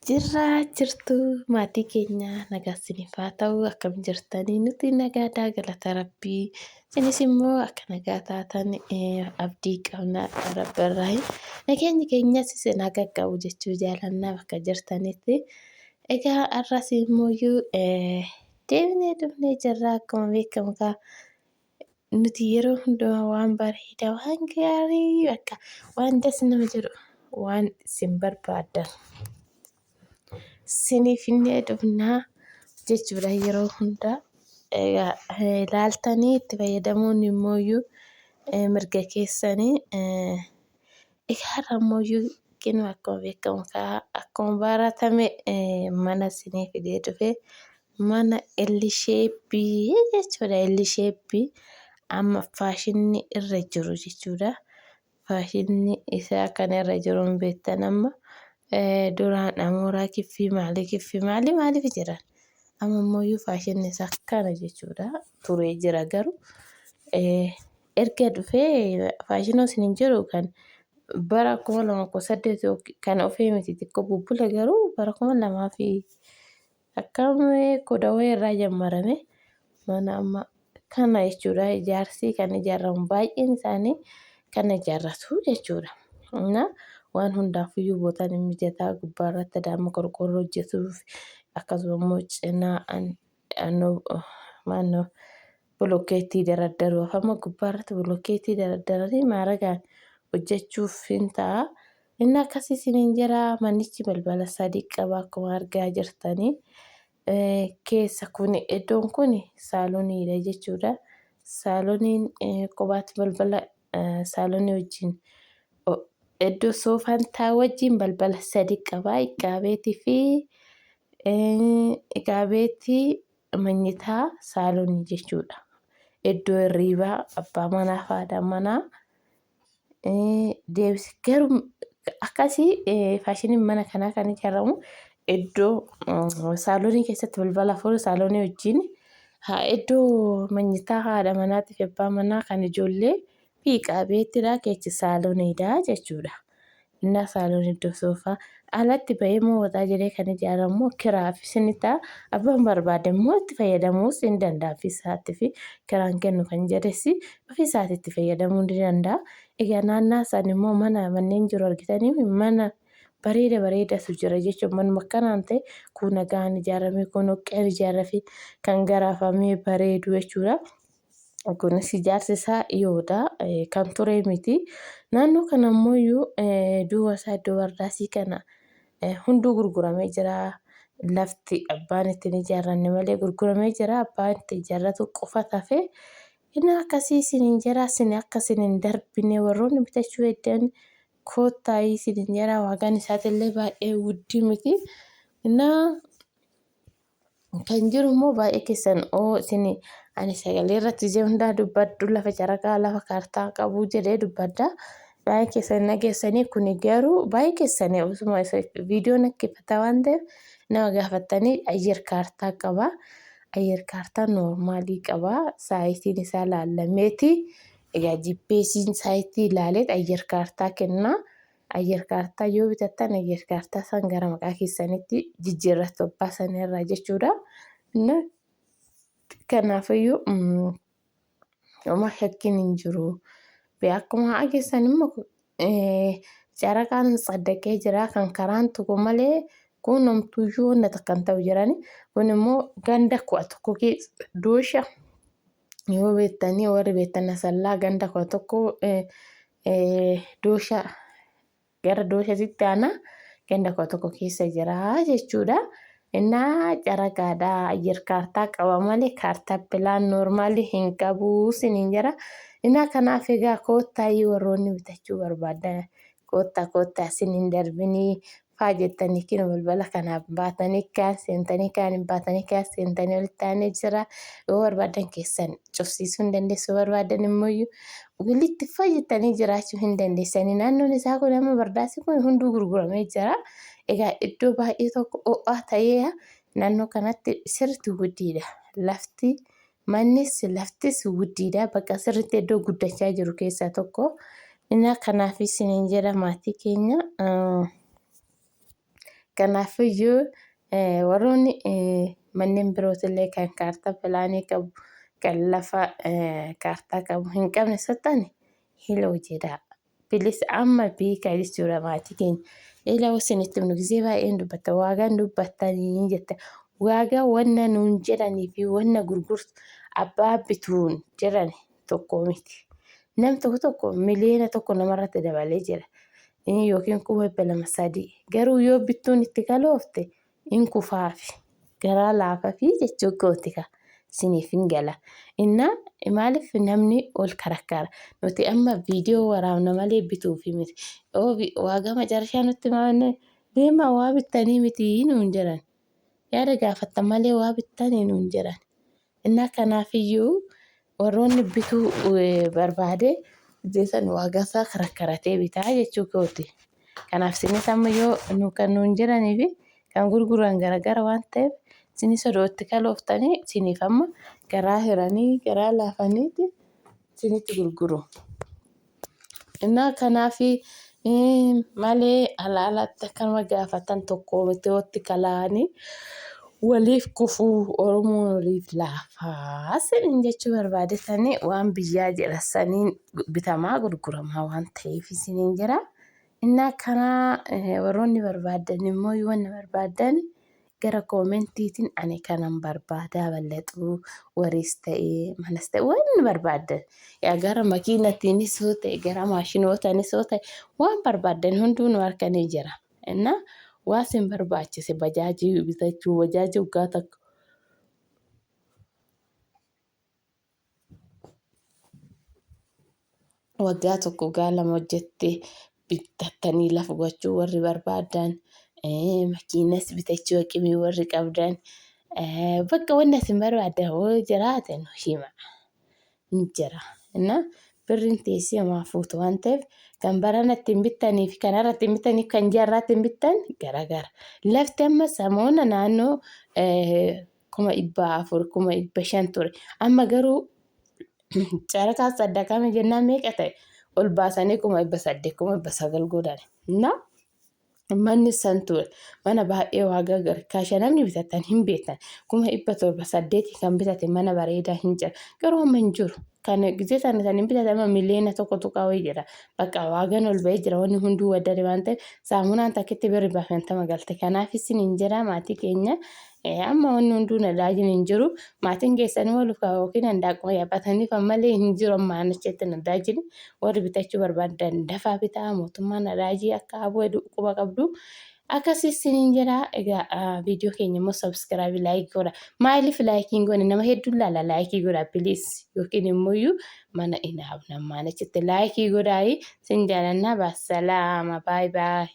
Jirraa jirtu maatii keenya, nagaa isiniif haa ta'u. Akkam jirtanii? Nuti nagaadhaa, galata rabbii. Isinis immoo akka nagaa taatan abdii qabna. Rabbi irraa nageenyi keenyas isin haa qaqqabu jechuu jaalannaa bakka jirtanitti. Egaa har'as immoo deebinee dhufnee jirra. Akkuma beekamu kaa nuti yeroo hundumaa waan bareedaa, waan gaarii, bakka waan das nama jedhu, waan isin barbaaddan siniif finnee dhufnaa jechuudha yeroo hundaa. Egaa ilaaltanii itti fayyadamuun immoo mirga keessanii. Egaa har'a immoo kinoo akkuma beekamu kaa akkuma baratame mana isinii fidee dhufe, mana L shape jechuudha. L shape amma faashinni irra jiru jechuudha. Faashinni isaa kan irra jiru hin beektan. Amma duraan amooraa kiffii maalii kiffii maalii maaliif jiran, amma immoo faashinni isaa kana jechuudha. Turee jira garuu erga dhufee faashinoo isin hin jiru. Kan bara 2018 kan ofii miti, xiqqoo bubbule garuu bara 2000 fi akkam 10 irraa jammarame mana amma kana jechuudha. Ijaarsi kan ijaaramu baay'een isaanii kan ijaarratu jechuudha. Na waan hundaafiyyuu bootaan hin mijataa, gubbaa irratti adaama qorqoorroo hojjetuuf, akkasuma immoo cinaa maannoo bolokkeettii daraddaruuf, amma gubbaa irratti bolokkeettii daraddaranii maaragaan hojjechuuf hin ta'a. Inni akkasii isiniin jira. Manichi balbala sadii qaba akkuma argaa jirtanii. Keessa kun iddoon kun saaloniidha jechuudha. Saaloniin kophaatti balbala saalonii wajjin, iddoo soofaan taa'u wajjin balbala sadi qaba. Iqaabeetii fi iqaabeetii, manyitaa, saalonii jechuudha. Iddoo hirriibaa abbaa manaa fi haadha manaa deebise garuu akkasii faashiniin mana kanaa kan ijaaramu iddoo saalonii keessatti balbala afur saalonii wajjin, iddoo manyitaa haadha manaatii fi abbaa manaa, kan ijoollee fi iqaabeettidha. Keechi saaloniidha jechuudha. Innaa saaloon iddoo soofaa alatti bahee immoo waxaa jedhee kan ijaaramu kiraafis ni ta'a. Abbaan barbaade immoo itti fayyadamuus ni danda'a. Ofii isaatii fi kiraan kennu kan jedhes ofii isaatii itti fayyadamuu ni danda'a. Egaa naannaa isaan immoo mana manneen jiru argitanii, mana bareeda bareedatu jira jechuudha. Manuma akkanaan ta'e kun nagaan ijaarame, kun dhoqqeen ijaarame kan garaafamee bareedu jechuudha. Kunis ijaarsi isaa dhiyoodha. Kan ture miti. Naannoo kana immoo duuba isaa iddoo bardaasii kana hunduu gurguramee jira. Lafti abbaan ittiin ijaarranne malee gurguramee jira. Abbaan itti ijaarratu qofa tafe. Inni akkasii isiniin jira. Isin akka isin hin darbine, warroonni bitachuu heddan koottaa isiniin jira. Waagaan isaatillee baay'ee wuddii miti. Innaa kan jiru immoo baay'ee keessan oo isin ani sagalee irratti ijee hundaa dubbadhu, lafa caraqaa, lafa kaartaa qabu jedhee dubbadha. Baay'ee keessan dhageessanii, kuni garuu baay'ee keessan osuma viidiyoon akkifataa waan ta'eef nama gaafattanii, ayyer kaartaa qaba. Ayyer kaartaa noormaalii qaba. Saayitiin isaa laallameeti. Egaa jippeesiin saayitii ilaaleet ayyer kaartaa kenna. Ayyer kaartaa yoo bitattan, ayyer kaartaa san gara maqaa keessanitti jijjiirrattu abbaa sana irraa jechuudha. Kanaafiyyuu homaa shakkiin hin jiru. Akkuma dhageessan immoo caraqaan tsaddaqee jira, kan karaan tokko malee kun homtuuyyuu wanna takka hin ta'u jedhani. Kun immoo ganda 11 keessa, doosha yoo beektanii, warri beektan, Asallaa ganda 11, doosha, gara dooshatitti aanaa ganda 11 keessa jira jechuudha. Innaa caraqaadha. Ayyer kaartaa qaba malee kaartaa pilaan noormaalii hin qabu siniin jira. Innaa kanaaf egaa koottaayii, warroonni bitachuu barbaadan koottaa koottaa, siniin darbinii faa jettanii kinu balbala kanaaf baatanii kaan seentanii, kaan hin baatanii, kaan seentanii walitti aanee jira. Yoo barbaadan keessan cufsiisuu hin dandeessu, yoo barbaadan immoo walitti faa jettanii jiraachuu hin dandeessanii. Naannoon isaa kun amma bardaasi kun hunduu gurguramee jira. Egaa iddoo baay'ee tokko ho'aa ta'ee naannoo kanatti sirriitti guddiidha. Lafti mannis laftis guddiidha. Bakka sirriitti iddoo guddachaa jiru keessaa tokko. Inni kanaaf isiniin jedha maatii keenya. Kanaafiyyuu warroonni manneen birootillee kan kaartaa pilaanii qabu kan lafa kaartaa qabu hin qabne sottani heloo jedhaa. Bilis amma beekaa jechuudha maatii keenya. Eelaa isinitti himnu gisee baay'een dubbatta waagaan dubbattanii jette. Waagaa wanna nuun jedhanii fi wanna gurgurtu abbaa bituun jedhan tokko miti. Nam tokko tokko 1,000,000 namarratti dabalee jira. Yookiin 200,000 3. Garuu yoo bittuun itti kaloofte in kufaafi garaa laafafi jechuu kooti ka isiniif hin gala. Innaa maaliif namni ol karakkara nuti amma viidiyoo waraabna malee bituufi miti. Waagaa macarashaa nutti maanne deemaa waa bittanii miti nuun jedhan. Yaada gaafattan malee waa bittanii nuun jedhan. Innaa kanaafiyyuu warroonni bituu barbaade san waagaa isaa karakkaratee bitaa jechuu kooti. Kanaaf isinis amma yoo nu kan nuun jedhanii fi kan gurguran garagara waan ta'eef isinis odoo itti kalooftanii isiniif amma garaa hiranii garaa laafaniiti isinitti gurguru. Innaa kanaaf malee alaalatti akkanuma gaafatan tokko miti watti kalaanii waliif kufuu Oromoon waliif laafaa saniin jechuu barbaadetanii waan biyyaa jedha saniin bitamaa gurguramaa waan ta'eef isiniin jira. Innaa kanaa warroonni barbaadan immoo wanna barbaadan gara koomentiitiin ani kanan barbaadaa ballaxuu wariis ta'ee manas ta'e wanni barbaaddan yaa gara makiinatiinis yoo ta'e gara maashinootaanis yoo ta'e waan barbaaddan hunduu nu harka ni jira. Innaa waa sin barbaachise bajaajii bitachuu bajaajii waggaa tokko waggaa tokko waggaa lama hojjette bitattanii lafa gochuu warri barbaadan makiinas bitachuu haqimii warri qabdan bakka wanni isin barbaadan hoo jiraate nu hima ni jira. Inna birriin teessee homaa fuutu waan ta'eef kan barana ittiin bittanii fi kan har'a ittiin bittanii kan jaarraa ittiin bittan garagara. Lafti amma samoona naannoo 400,000 500,000 ture. Amma garuu carakaa saddaqame jennaan meeqa ta'e ol baasanii 800,000 900,000 godhan. Na manni san ture mana baay'ee waagaa garkaasha namni bitatan hin beektan 700,000 8 kan bitate mana bareedaa hin jira garuu amma hin jiru. Kan gisee sana san hin bitate amma miliyoona 1 tuqaa wayii jira. Bakka waagaan ol ba'ee jira wanni hunduu waddade waan ta'eef saamunaan takkitti birri 50 galte. Kanaaf isin hin jira maatii keenya Amma wanni hunduu nadaajiin hin jiru. Maatiin keessan immoo luka yookiin handaaqquma yaabbataniif ammallee hin jiru amma aanichatti nadaajiin. Warri bitachuu barbaadan dafaa bitaa mootummaan nadaajii akka habu hedu quba qabdu. Akkasii isiniin jedha. Egaa viidiyoo keenya immoo sabskraabii laayikii godha. Maaliif laayikii hin goone nama hedduun laala laayikii godha piliis yookiin immoo mana inaaf nammaan achitti laayikii godhaayi sin jaalannaa baasalaama baay baay.